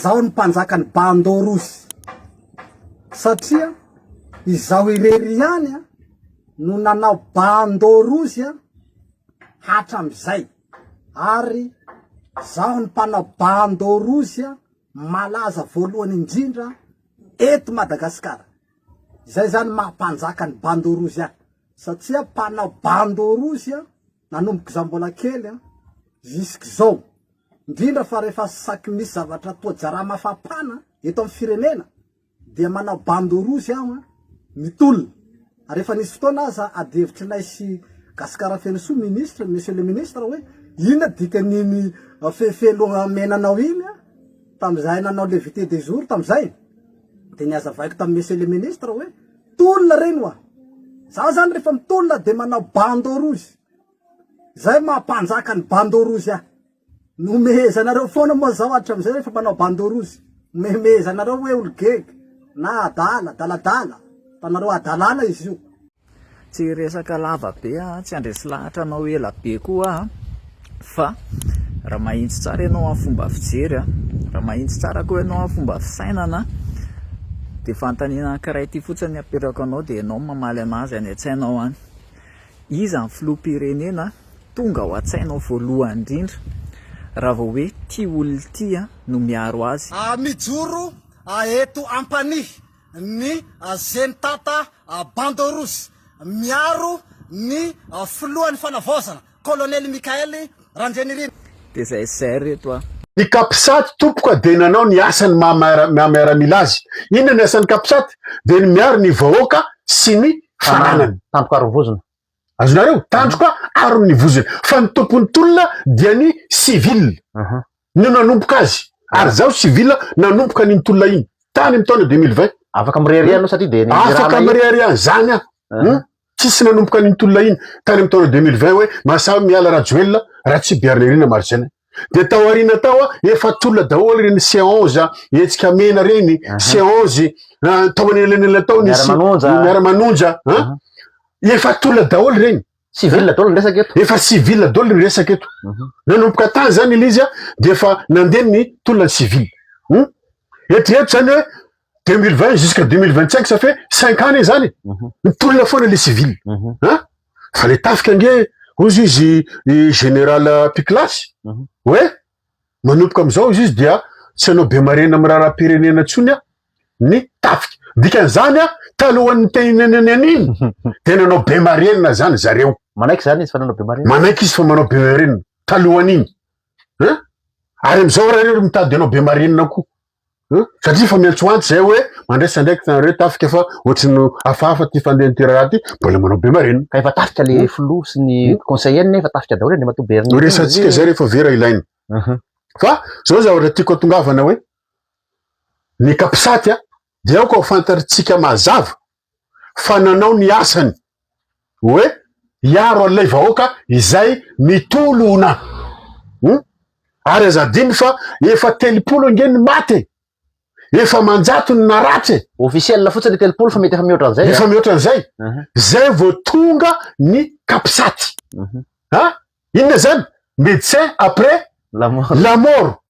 Izaho no mpanjakan'ny bandeau rouge satria izaho irery ihany no nanao bandeau rouge hatramizay ary zaho no mpanao bandeau rouge malaza voalohany indrindra eto Madagasikara. Izay zany maha mpanjaka ny bandeau rouge ahy satria mpanao bandeau rouge nanomboka izaho mbola kely jusqu'izao, indrindra fa rehefa saky misy zavatra toa jara mafapana eto amin'ny firenena dia manao bandeau rouge aho mitolona ary efa nisy fotoana aza adihevitrinay sy Gasikara Fenosoa ministre, monsieur le ministre hoe inona dikan'iny fehifeloha menanao iny tamin'izahay nanao l'invité du jour tamin'izay. Dia nihazavaiko tamin'i Monsieur le Ministre hoe tolona reny hoa. Za zany rehefa mitolona dia manao bandeau rouge. Zay maha mpanjaka ny bandeau rouge ahy. Nomehezanareo foana moa zaho hatramin'izay rehefa manao bandeau rouge. Nomehezanareo hoe olo gegy na adala, adaladala. Fa nareo adalana izy io. Tsy hiresaka lava be aho, tsy handresy lahatra anao ela be koa aho fa raha mahitsy tsara ianao amin'ny fomba fijery, raha mahitsy tsara koa ianao amin'ny fomba fisainana dia fanontaniana anankiray ity fotsiny no apetrako anao dia ianao no mamaly an'azy any an-tsainao any. Iza ny filoham-pirenena tonga ao an-tsainao voalohany indrindra raha vao hoe ity olona ity no miaro azy? Mijoro eto Ampanihy ny Zenitata Bandeau Rouge miaro ny filohan'ny fanavaozana Colonel Michael Randrianirina. Dia zay zay reto a. Ny capsat tompoko dia nanao ny asany maha miaramila azy. Inona ny asan'ny capsat? Dia ny miaro ny vahoaka sy ny fananany. Tandroka aro vozona. Azonareo? Tandroka aro ny vozona. Fa ny tompon'ny tolona dia ny civil. No nanomboka azy. Ary zaho civil nanomboka an'iny tolona iny. Tany amin'ny taona 2020. Afaka mirehareha anao satria dia ny Afaka mirehareha an'izany aho. Hmm? Tsisy nanomboka an'iny tolona iny tany amin'ny taona 2020 hoe mahasahy miala Rajoelina raha tsy Biarinirina Marcelin. Dia tao aoriana tao a, efa tolona daholo ireny C11 hetsika mena ireny, C11 tao anelanelana tao nisy Miara-manonja. miara-manonja, hein? Efa tolona daholo ireny. Civil daholo ny resaka eto. Efa civil daholo ny resaka eto. Nanomboka tany zany ilay izy a, dia efa nandeha ny tolona ny civil. Hmm? Eritrereto zany hoe 2020 jusqu'à 2025 ça fait 5 ans zany. Mitolona foana le civil. Hein? Fa le tafika ange hozy izy i général Pikilasy hoe manomboka amizao izy izy dia tsy hanao be marena amin'ny raharaham-pirenena intsony a ny tafika. Dikan'izany a talohan'ny nitenenany an'iny dia nanao be marenina zany zareo. Manaiky zany izy fa nanao be marenina. Manaiky izy fa manao be marenina talohan'iny. Hein? Ary amizao raha reo mitady hanao be marenina koa. Hein? Satria efa miantsoantso zay hoe mandraisa andraikitra nareo tafika fa ohatry ny hafahafa ty fandehan'ity raharaha ty, mbola manao be marenina. Ka efa tafika le filoha sy ny conseiller-ny efa tafika daholo Andriamatoa Bernier. Resatsika zay rehefa vera ilaina. Fa zao zavatra tiako atongavana hoe ny capsat a dia aoka ho fantatritsika mazava fa nanao ny asany hoe hiaro an'ilay vahoaka izay mitolona. Hmm? Ary aza adino fa efa 30 ange ny maty e. Efa manjato ny naratra e. Officiel fotsiny le 30 fa mety efa mihoatra an'izay. Efa mihoatra an'izay. Zay vao tonga ny capsat. Ha? Inona zany? Médecin après La mort. La mort.